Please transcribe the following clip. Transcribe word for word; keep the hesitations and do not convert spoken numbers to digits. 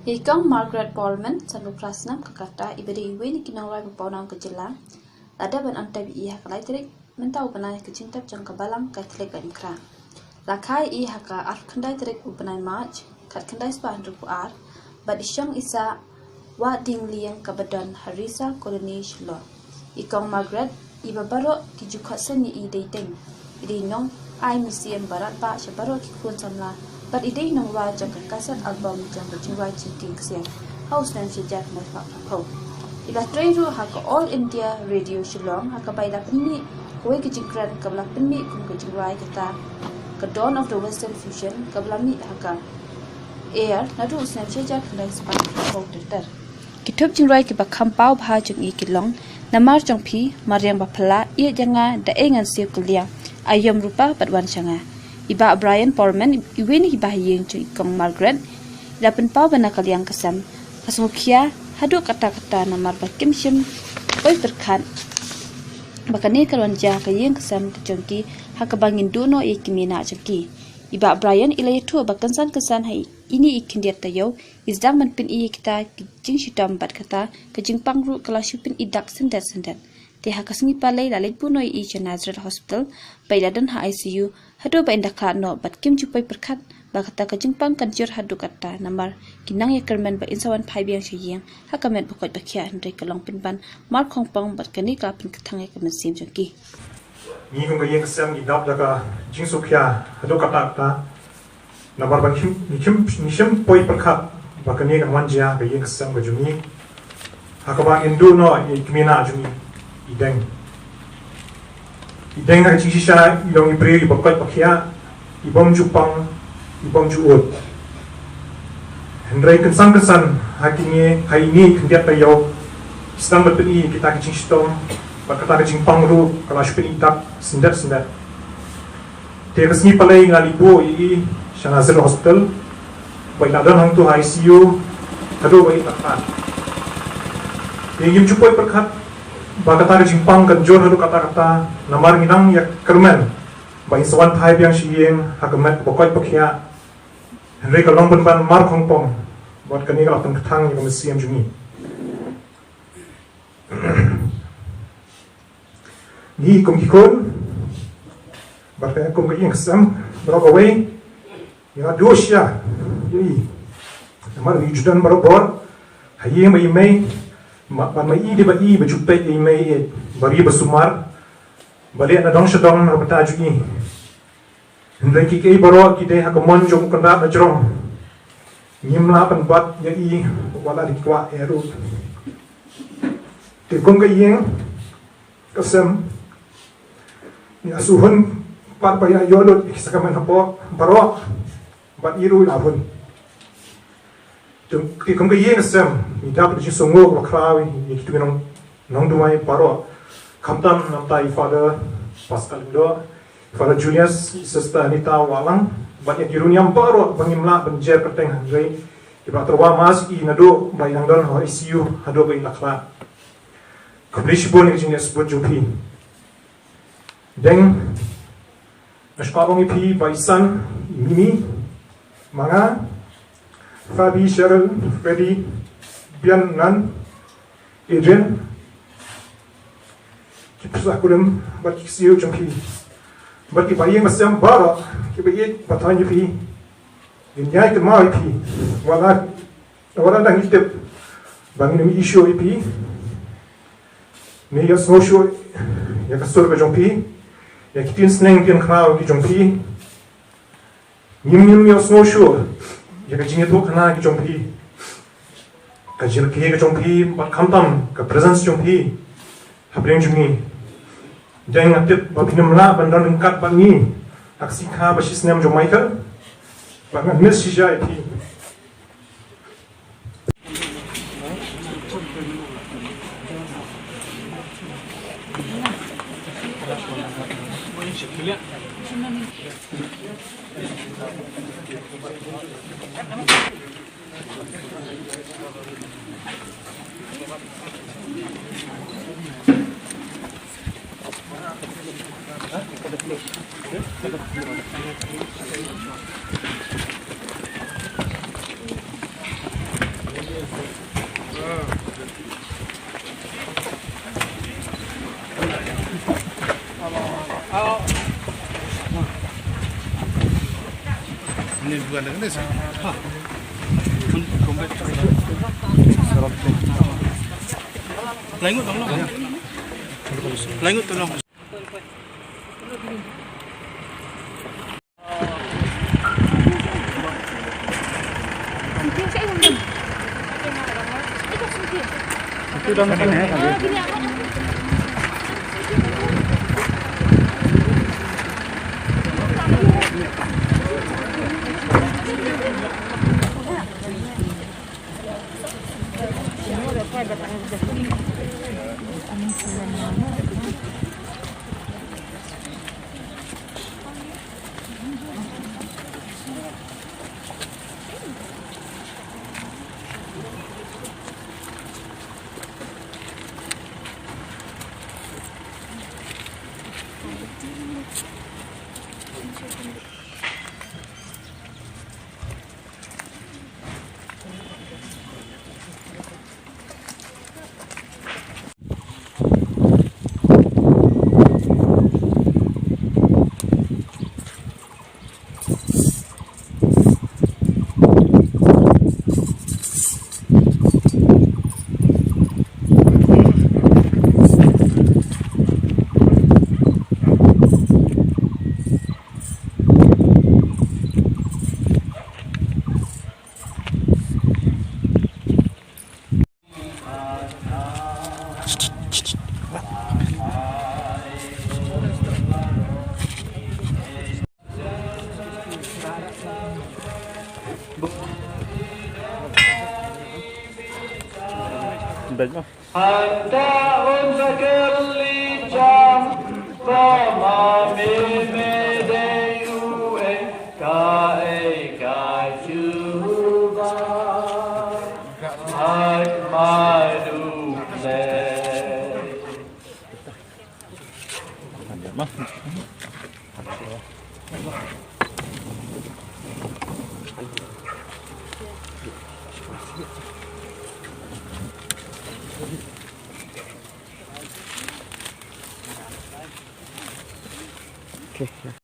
I Kong Margaret Porman, sanphew phra snem ka kata, iba dei iwei na ki nongrwai ba pawnam ka jylla, la dep ban ong tep ïa i ha ka lai tarik mynta u bnai ha ka jingtep jong ka Balang Katholik Gaidmakra. La kha ïa i ha ka arphew khyndai tarik u bnai March, khatkhyndai spah hynriewphew ar, bad i shong i sah wah dieng lieng kaba don ha Risa Colony Shillong. I Kong Margaret, iba baroh ki ju khot sien ïa i dei deng, i dei nongai mynsiem ba radbah sha baroh ki khun samla, bad i dei nongrwai jong ka kaset album jong ka jingrwai jingkieng ksiar ha u snem shi hajar khyndai spah phra phew. I la trei ruh ha ka All India Radio Shillong, ha kaba i la pynmih kawei ka jingkren kaba la pynmih kum ka jingrwai kata ka Dawn of the Western Fusion, kaba la mih ha ka air naduh u snem shi hajar khyndai spah phra phew ter ter. Ki thup jingrwai kiba kham paw bha jong i ki long Namar Jong Phi, Mariang Ba Phylla, Ïeit Ïa Nga, Da Ei Ngan Siew Kylliang, Aïom Rupa bad Wan Sha Nga. I Bah Brian Porman, iwei na ki bahaïing jong i Kong Margaret, i la pynpaw ba na ka liang ka sem ka sngewkhia haduh katta katta namar ba kim shym poi pyrkhat ba kane kan wan jia ha ka ïing ka sem ka jong ki, ha kaba ngin duh noh ïa ki kmie jong ki. I Bah Brian i la ïathuh ba kynsan kynsan ha ine i khyndiat taïew i sdang ban pyni ïa kita ki jingshitom bad kata ka jingpang ruh ka la shu pyni dak syndet syndet. Te ha ka sngi Palei la leit buh noh ïa i sha Nazareth Hospital, ba i la don ha I C U haduh ba in da khlad noh, bad kim ju poi pyrkhat ba kata ka jingpang kan jur haduh katta namar ki nang ïakyrmen ba in sa wan phai biang sha ïing ha ka met ba koit ba khiah, hynrei ka long pynban mar khongpong bad kane ka la pynkthang ïa ka mynsiem jong ki. Ngi kum ka ïing ka sem ngi dap da ka jingsngewkhia haduh katta katta. Namar ba ngi shym, ngi shym, ngi shym poi pyrkhat ba kane kan wan jia ha ka ïing ka sem ka jong ngi, ha kaba ngin duh noh ïa i kmie jong ngi, i Deng. I Deng ha ka jingshisha i long i briew iba koit ba khiah, i bym ju pang, i bym ju ud. Hynrei kynsan kynsan ha kine, ha ine i khyndiat taïew, i sdang ban pyni ïa kita ki jingshitom bad kata ka jingpang ruh ka la shu pyni dak syndet syndet. Te ka sngi Palei nga la leit buh ïa i sha Nazareth Hospital, ba i la don hangto ha I C U haduh ba i la khlad. Te ngim ju poi pyrkhat ba kata ka jingpang kan jur haduh katta katta, namar ngi nang ïakyrmen ba in sa wan phai biang sha ïing ha ka met ba koit ba khiah, hynrei ka long pynban mar khongpong bad kane ka la pynkthang ïa ka mynsiem jong ngi. Ngi kum ki khun bad ka kum ka ïing ka sem baroh kawei, ngi la duh shisha ïa i. Namar ba i ju don barabor ha ïing ba i mei, ma, ba ma i dei ba i ba ju peit ïa i mei, eh, ba ri ba sumar ba leh na dong sha dong na ka bynta jong i. Hynrei kiei kiei baroh ki dei ha ka mon jong u Kynrad na jrong. Ngim lah ban bat ïa i wat la da ki kwah eh ruh. Te kum ka ïing ka sem, ngi la shu hun pat ba ïa ïoh lut ïa ki sakramen hapoh baroh, bad i ruh i la hun. Te, te kum ka ïing ka sem, ngi dap da ka jingsngewnguh kaba khraw ïa kito ki nong, nongduwai baroh. Khamtam na ka bynta i Father Pascal Lyngdoh, Father Julius, Sister Anita Wahlang, bad ïa ki riewniam baroh ba ngim lah ban jer kyrteng, hynrei kiba la tyrwa mass ïa i naduh ba i dang don ha I C U haduh ba i la khlad. Khublei shibun ïa ka jingleh sbun jong phi. Deng, nga sngewbha ong ïa phi ba i San, i Mimi, ma nga, Fabi, Cheryl, Freddy, Bian, Nan, Adrian, ki pisa kurim bad ki ksiew jong phi, bad ki ba ïing ba sem baroh kiba ïeit ba thaiñ ïa phi. Ngin ïai kynmaw ïa phi wat la, wat la dang ïa tip ba ngin ym ïoh shuh ïa phi. Ngin ïa sngew shuh ïa ka sur ka jong phi, ïa ki ktien sneng ktien khraw ki jong phi. Ngim, ngim ïohsngew shuh ïa ka jingïathuhkhana ka jong phi, ka jingrakhe ka jong phi, bad khamtam ka presence jong phi hapdeng jong ngi. Deng, nga tip ba phin ym lah ban don ryngkat bad ngi ha ka sngi kha ba shi snem jong Michael, bad ngan miss shisha ïa phi. Laingut tolong. Laingut tolong. Hangta un sa kylli jam, ba ma me me dei uei, kaei ka jubab, bad ma dei uei. Okay.